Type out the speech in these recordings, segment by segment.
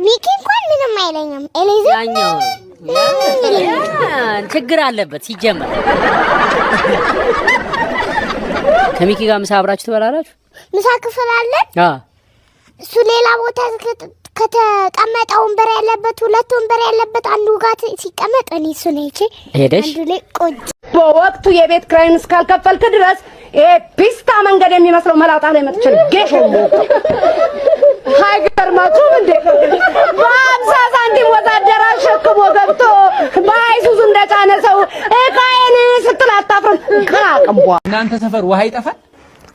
ሚኪ እንኳን ምንም አይለኝም። ኤሌዘር ያኛው ችግር አለበት ሲጀመር። ከሚኪ ጋር ምሳ አብራችሁ ትበላላችሁ? ምሳ ክፍል አለን። እሱ ሌላ ቦታ ከተቀመጠ ወንበር ያለበት፣ ሁለት ወንበር ያለበት አንዱ ጋር ሲቀመጥ እኔ እሱን አይቼ ሄደሽ አንዱ ላይ ቁጭ። በወቅቱ የቤት ክራይን እስካልከፈልክ ድረስ ይሄ ፒስታ መንገድ የሚመስለው መላጣ ላይ መጥቼ ጌሾ። አይገርማችሁም እንዴ? በ50 ሳንቲም ወዛደር አሸክሞ ገብቶ በአይሱዙ እንደጫነ ሰው እቃዬን ስትል አታፍርም? ቅራቅንቧ። እናንተ ሰፈር ውሃ ይጠፋል?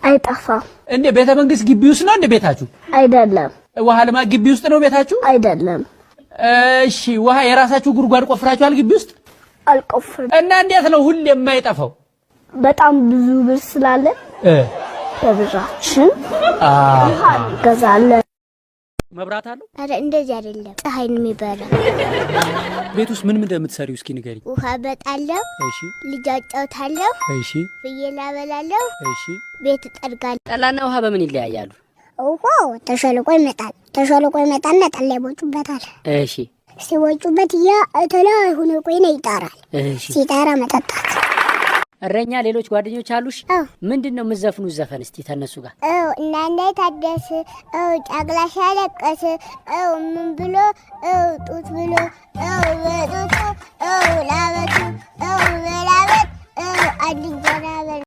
አይጠፋም። እንዴ፣ ቤተ መንግስት ግቢ ውስጥ ነው እንዴ ቤታችሁ? አይደለም። ውሃ ልማት ግቢ ውስጥ ነው ቤታችሁ? አይደለም። እሺ፣ ውሃ የራሳችሁ ጉድጓድ ቆፍራችኋል ግቢ ውስጥ? አልቆፍርም። እና እንዴት ነው ሁሌ የማይጠፋው? በጣም ብዙ ብር ስላለ በብራችን ውሃ እንገዛለን። መብራት አለው? ኧረ እንደዚህ አይደለም። ፀሐይን የሚበራ። ቤት ውስጥ ምን ምን እንደምትሰሪው እስኪ ንገሪኝ። ውሃ በጣለሁ፣ ልጅ አጫውታለሁ፣ ፍየል አበላለሁ፣ ቤት እጠርጋለሁ። ጠላና ውሃ በምን ይለያያሉ? ውሃው ተሸልቆ ይመጣል። ተሸልቆ ይመጣና ጠላ ይቦጩበታል። ሲወጩበት ያ እተላይ ሆኖ ቆይና ይጣራል። ሲጣራ መጠጣት። እረኛ ሌሎች ጓደኞች አሉሽ? አዎ። ምንድን ነው የምትዘፍኑት ዘፈን እስቲ ተነሱ ጋር? እው እናንተ ታደስ፣ እው ጫቅላ ሲያለቅስ፣ እው ምን ብሎ፣ እው ጡት ብሎ፣ እው በጡቱ፣ እው ላበቱ፣ እው በላበት፣ እው አንድ እንጀራ በል።